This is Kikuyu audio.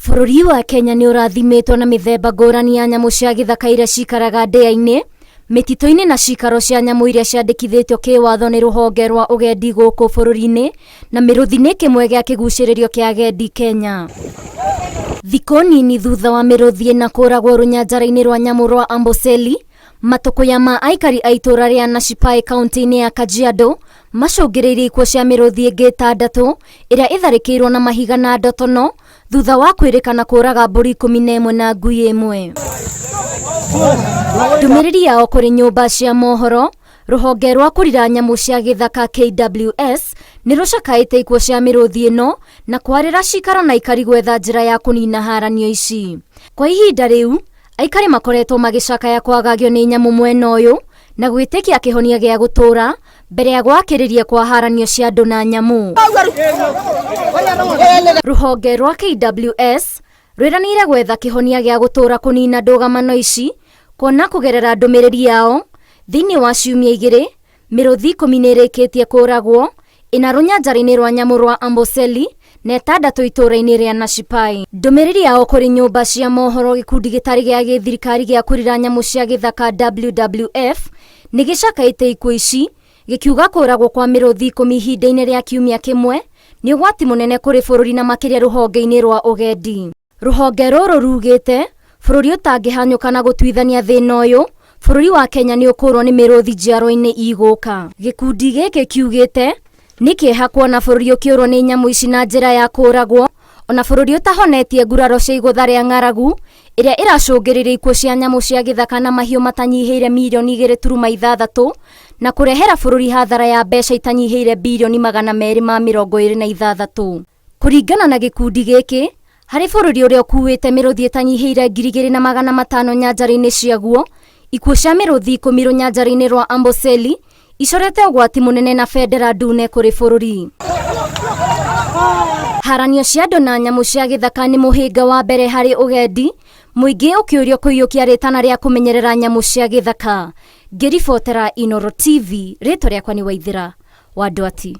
Bũrũri wa Kenya nĩ ũrathimĩtwo na mĩthemba ngũrani ya nyamũ cia gĩthaka iria cikaraga ndĩa-inĩ, mĩtitũ-inĩ na cikaro cia nyamũ iria ciandĩkithĩtio kĩwatho nĩ rũhonge rwa ũgendi gũkũ bũrũri-inĩ na mĩrũthi nĩ kĩmwe gĩa kĩgucĩrĩrio kĩa agendi Kenya. Thikũ nini thutha wa mĩrũthi ĩna kũragwo rũnyanjara-inĩ rwa nyamũ rwa Amboseli, Matũkũya ma aikari a itũra rĩa Nashipae kaunti-inĩ ya Kajiado macũngĩrĩirie ikuũ cia mĩrũthi ĩngĩ ĩtandatũ ĩrĩa ĩtharĩkĩirwo na mahiga na ndotono thutha wa kwĩrĩkana kũraga mbũri 11 na ngui ĩmwe. Ndũmĩrĩri yao kũrĩ nyũmba cia mohoro, rũhonge rwa kũrira nyamũ cia gĩthaka KWS nĩ rũcakaĩte ikuũ cia mĩrũthi ĩno na kwarĩra cikaro na aikari gwetha njĩra ya kũnina haranio ici. Kwa ihinda rĩu, Aikari makoretwo magĩcakaya kwagagio nĩ nyamũ mwena ũyũ na gwĩtĩkia kĩhonia gĩa gũtũra mbere ya gwakĩrĩria kwa haranio cia andũ na nyamũ. Rũhonge rwa KWS rwĩranĩire gwetha kĩhonia gĩa gũtũra kũnina ndũgamano ici kuona kũgerera ndũmĩrĩri yao thĩinĩ wa ciumia igĩrĩ Mĩrũthi ikũmi nĩ ĩrĩkĩtie kũũragwo, ĩna rũnyanjara-inĩ rwa nyamũ rwa Amboseli na ĩtandatũ itũũra-inĩ rĩa Nashipai. Ndũmĩrĩri yao kũrĩ nyũmba cia mohoro gĩkundi gĩtarĩ gĩa gĩthirikari gĩa kũrira nyamũ cia gĩthaka WWF nĩ gĩcakaĩte ikuũ ici, gĩkiuga kũũragwo kwa mĩrũthi ikũmi ihinda-inĩ rĩa kiumia kĩmwe nĩ ũgwati mũnene kũrĩ bũrũri na makĩria rũhonge-inĩ rwa ũgendi. Rũhonge rũrũ rugĩte, bũrũri ũtangĩhanyũka na gũtuithania thĩna ũyũ, bũrũri wa Kenya nĩ ũkũrwo nĩ mĩrũthi njiarwa-inĩ igũka. Gĩkundi gĩkĩ kiugĩte, nĩ kĩeha kuona bũrũri ũkĩũrwo nĩ nyamũ ici na njĩra ya kũragwo, ona bũrũri ũtahonetie nguraro cia igũtha rĩa ng'aragu ĩrĩa ĩracũngĩrĩria ikuũ cia nyamũ cia gĩthaka na mahiũ matanyihĩire mirioni igĩrĩ turuma ithathatũ na kũrehera bũrũri hathara ya mbeca itanyihĩire birioni 226. Kũringana na gĩkundi gĩkĩ, harĩ bũrũri ũrĩa ũkuĩte mĩrũthi ĩtanyihĩire 2,500 nyanjara-inĩ ciaguo, ikuũ cia mĩrũthi ikũmi rũnyanjara-inĩ rwa Amboseli icorete ũgwati mũnene na bendera ndune kũrĩ bũrũri. Haranio cia andũ na nyamũ cia gĩthaka nĩ mũhĩnga wa mbere harĩ ũgendi, mũingĩ ũkĩũrio kũiyũkia rĩtana rĩa kũmenyerera nyamũ cia gĩthaka. Ngĩribotera Inooro TV, rĩtwa rĩakwa nĩ Waithĩra. wa Ndwati.